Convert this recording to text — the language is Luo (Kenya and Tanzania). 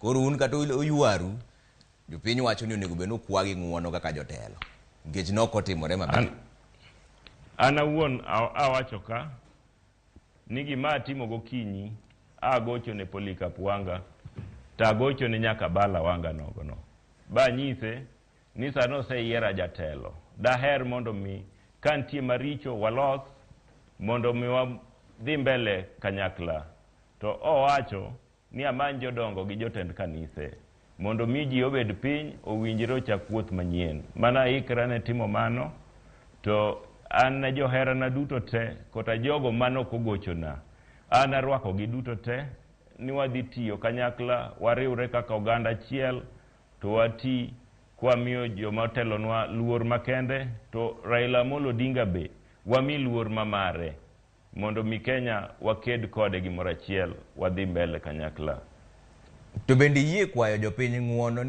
Koro un kata oywaru, jopiny wacho ni onego bed ni ukwagi ng'uono kaka jotelo. Nikech nok otimore maber. An awuon awacho ka ni gima atimo gokinyi, agocho ne Polycarp Wanga to agocho ne nyaka Bala Wanga nogono ba nyise ni sano oseyiera jatelo, daher mondo mi ka nitie maricho walos mondo mi wadhi mbele kanyakla. To owacho ni amany jodongo gi jotend kanise mondo mi ji obed piny owinjre ochak wuoth manyien. Mana ikra ne timo mano. To an ne joherana duto te kota jogo manok ogochona, an arwakogi duto te ni wadhi tiyo kanyakla, wariwre kaka oganda achiel to wati kwamiyo joma otelonwa luor makende, to Raila Amolo Odinga be wami luor mamare mondo mi Kenya waked kode gimoro achiel, wadhi mbele kanyakla. To bende iyie kwayo jopiny ng'uono?